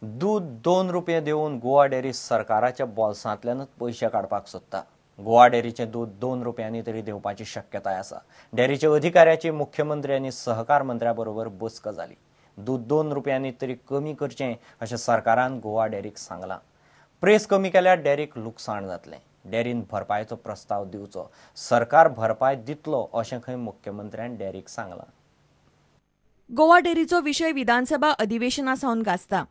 दूध 2 रुपये देऊन गोवा डेअरी सरकाराच्या बोल्सांतल्यानच पयशे काडपाक सोदता। गोवा डेअरीचें दूध 2 रुपयांनी तरी देवपाची शक्यताय आसा। डेअरीच्या अधिकाऱ्याची मुख्यमंत्री आनी सहकार मंत्र्या बरोबर बसका जाली। दूध 2 रुपयांनी तरी कमी करचें अशें सरकारान गोवा डेअरीक सांगलां। प्रेस कमी केल्यार डेअरीक लुकसाण जातलें। डेअरीन भरपायेचो प्रस्ताव दिवचो, सरकार भरपाय दितलो अशें खंय मुख्यमंत्र्यान डेअरीक सांगलां। गोवा डेअरीचो विशय विधानसभा अधिवेशना सावन गाजता।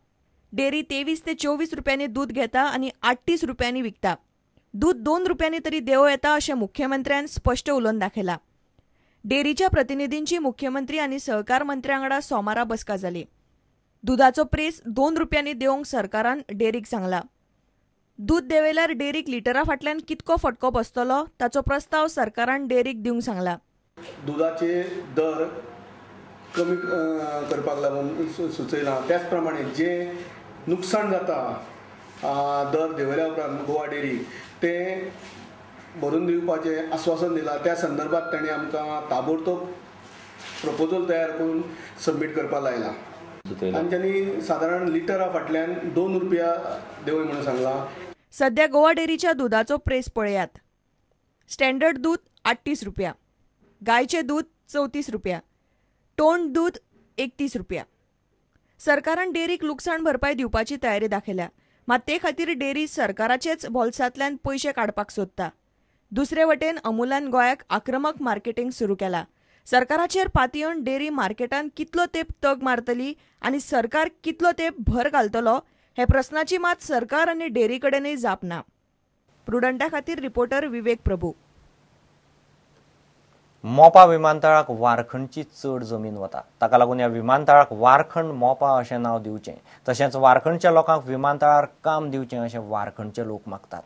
डेअरी 23 ते 24 रुपयांनी दूध घेता आनी 38 रुपयांनी विकता। दूध 2 रुपयांनी तरी देवो येता अशें मुख्यमंत्र्यान स्पश्ट उलोवन दाखयलां। डेअरीच्या प्रतिनिधींची मुख्यमंत्री आनी सहकार मंत्र्या वांगडा सोमारा बसका जाली। दुदाचो प्रेस 2 रुपयांनी देवंक सरकारान डेअरीक सांगला। दूध देंवयल्यार डेअरीक लिटरा फाटल्यान कितको फटको बसतलो ताचो प्रस्ताव सरकारान डेअरीक दिवंक सांगला। दुदाचे दर कमी करपाक लागून सुचयलां। त्याच प्रमाणे जे नुकसान जाता दर देंवयल्या उपरांत गोवा डेअरी ते भरून दिवपाचें आस्वासन दिलां। त्या संदर्भात तांणी आमकां ताबडतोब प्रपोजल तयार करून सबमीट करपाक लायलां आनी तांणी सादारण लिटरा फाटल्यान 2 रुपया देंवय म्हणून सांगलां। सध्या गोवा डेअरीच्या दुदाचो प्रेस पळयात। स्टँडर्ड दूध 38 रुपया, गायचें दूध 34 रुपया, टोंड दूध 31 रुपया। सरकारान डेअरीक लुकसाण भरपाय दिवपाची तयारी दाखयल्या, मात ते खातीर डेअरी सरकाराचेच बोल्सांतल्यान पयशे काडपाक सोदता। दुसरे वटेन अमुलान गोंयाक आक्रमक मार्केटिंग सुरू केला। सरकाराचेर पातयेवन डेअरी मार्केटान कितलो तेंप तग मारतली आनी सरकार कितलो तेंप भर घालतलो हे प्रस्नाची मात सरकार आनी डेअरी कडेनय जाप ना। प्रुडंटा खातीर रिपोर्टर विवेक प्रभू। मोपा विमानतळाक वारखंडची चड जमीन वता, ताका लागून ह्या विमानतळाक वारखंड मोपा अशें नांव दिवचें, तशेंच वारखंडच्या लोकांक विमानतळार काम दिवचें अशें वारखंडचे लोक मागतात।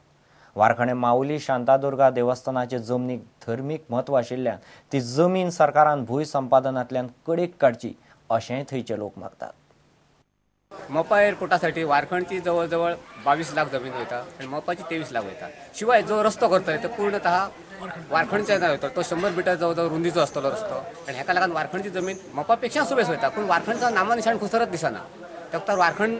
वारखंडे माऊली शांतादुर्गा देवस्थानाचे जमनीक धर्मीक म्हत्व आशिल्ल्यान ती जमीन सरकारान भूंय संपादनांतल्यान कडेक काडची अशेंय थंयचे लोक मागतात। मोपा एअरपोर्टासाठी वारखंडची जवळजवळ 22 लाख जमीन वयता आनी मोपाची 23 लाख वयता। शिवाय जो रस्तो करतले तो पूर्णतः वारखंडच्या वयता, तो 100 मिटर जवळजवळ रुंदीचो आसतलो रस्तो आनी हेका लागून वारखंडची जमीन मोपापेक्षा सुबेस वयता, पूण वारखंडचा नामनिशाण खुसरत दिसना। फक्त वारखंड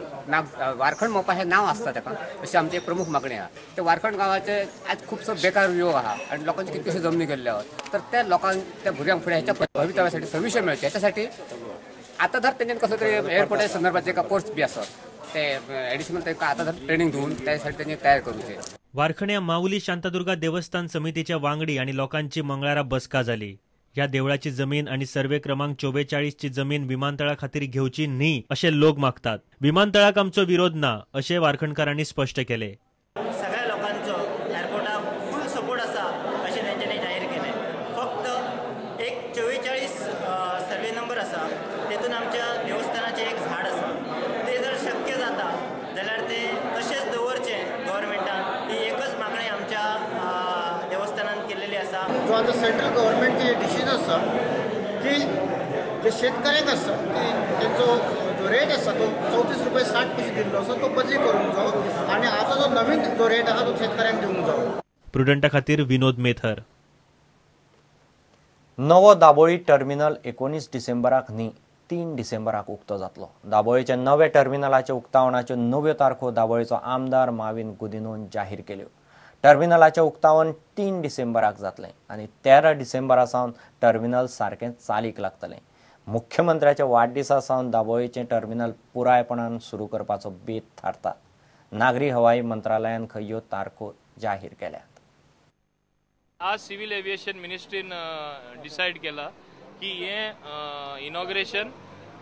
वारखंड मोपा हे नाव आसता ताका, अशी आमची एक प्रमुख मागणी आहा। ते वारखंड गांवाचे आज खुबसो बेकार युवक आहा आनी लोकांची कितलीशी जमनी गेल्ले आहात, तर त्या लोकांक त्या भुरग्यांक फुडें ह्याच्या भवितव्यासाठी भविश्य मेळचें ह्याच्यासाठी आता जर तेंच्यानी कसलो तरी एअरपोर्टा संदर्भात एका कोर्स बी आसत ते एडिशनल तांकां आतां जर ट्रेनिंग दिवन त्यासाठी तेंचे तयार करूचे। वारखण्या माऊली शांतादुर्गा देवस्थान समितीच्या वांगडी आणि लोकांची मंगळारा बसका जाली। ह्या देवळाची जमीन आणि सर्वे क्रमांक 44 ची जमीन विमानतळा खातीर घेवची न्ही अशे लोक मागतात। विमानतळाक आमचो विरोध ना अशें वारखणकारांनी स्पष्ट केले। सगळ्या लोकांचो एअरपोर्टाक फुल सपोर्ट आसा अशें तेंच्यांनी जाहीर केलें। फक्त एक 44 सर्वे नंबर आसा तेतून आमच्या देवस्थानाचें एक झाड आसा, तें जर शक्य जाता जाल्यार तें तशेंच दवरचें गव्हर्मेंटान, ही एकच मागणी आमच्या देवस्थानान केलेली आसा। जो आतां सेंट्रल गव्हर्मेंटचे डिसिजन आसा की जे शेतकऱ्यांक आसा की तेंचो जो रेट आसा तो 34 रुपये 60 पयशे दिल्लो आसा तो बदली करूंक जावो आनी आतां जो नवीन जो रेट आसा तो शेतकऱ्यांक दिवंक जावो। प्रुडंटा खातीर विनोद मेथर। नवो दाबोळी टर्मिनल 19 डिसेंबराक न्ही 3 डिसेंबराक उक्तो जातलो। दाबोळीच्या नव्या टर्मिनलाच्या उक्तावणाच्यो नव्यो तारखो दाबोळीचो आमदार माविन गुदिनोन जाहीर केल्यो। टर्मिनलाचें उक्तावण 3 डिसेंबराक जातलें आनी 13 डिसेंबरा सावन टर्मिनल सारकें चालीक लागतलें। मुख्यमंत्र्याच्या वाडदिसा सावन दाबोळीचें टर्मिनल पुरायपणान सुरू करपाचो बेत थारता। नागरी हवाई मंत्रालयान खंय ह्यो तारखो जाहीर केल्यात। आज सिव्हिल एव्हिएशन मिनिस्ट्रीन डिसायड केला की हे इनॉग्रेशन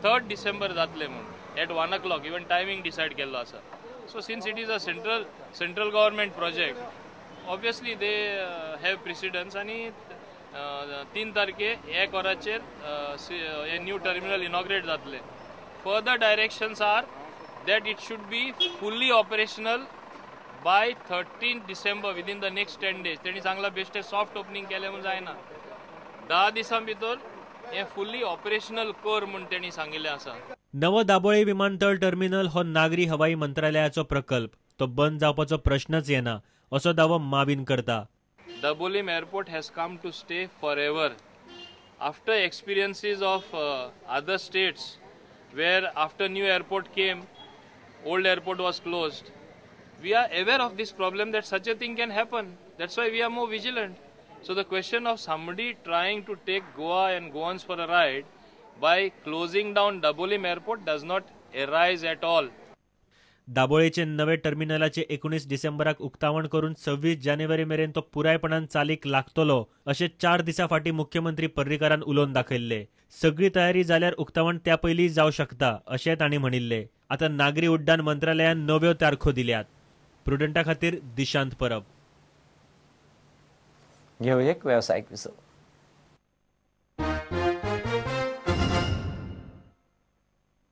3 डिसेंबर जातलें म्हणून at 1 o'clock even timing decide केल्लो आसा। So since it is a central government project obviously they have precedence आनी 3 तारखे 1 वराचेर हे न्यू टर्मिनल इनॉग्रेट जातलें। Further directions are that it should be fully operational by 13 December within the next 10 days. तेणी सांगला बेश्टे सॉफ्ट ओपनिंग केलें म्हूण जायना, 10 दिसां भितर हें फुल्ली ऑपरेशनल कर म्हूण तेणी सांगिल्लें आसा। नवो दाबोळी विमानतळ टर्मिनल हो नागरी हवाई मंत्रालयाचो प्रकल्प, तो बंद जावपाचो प्रश्नच येना असो दावो माविन करता। Dabolim airport has come to stay for ever. After experiences of other states where after new airport came old airport was closed. We are aware of this problem that such a thing can happen. That's why we are more vigilant. So the question of somebody trying to take Goa and Goans for a ride by closing down Dabolim airport does not arise at all. दाबोळेचे नवे टर्मिनलाचे 19 डिसेंबराक उक्तावण करून 26 जानेवारी मेरेन तो पुरायपणान चालीक लागतलो अशें 4 दिसां फाटीं मुख्यमंत्री पर्रीकारान उलोवन दाखयल्ले. सगळी तयारी जाल्यार उक्तावण त्या पयलीं जावं शकता अशें तांणी म्हणिल्लें. आतां नागरी उड्डाण मंत्रालयान नव्यो तारखो दिल्यात. प्रुडंटा खातीर दिशांत परब. घेवया एक वेवसायीक विसव.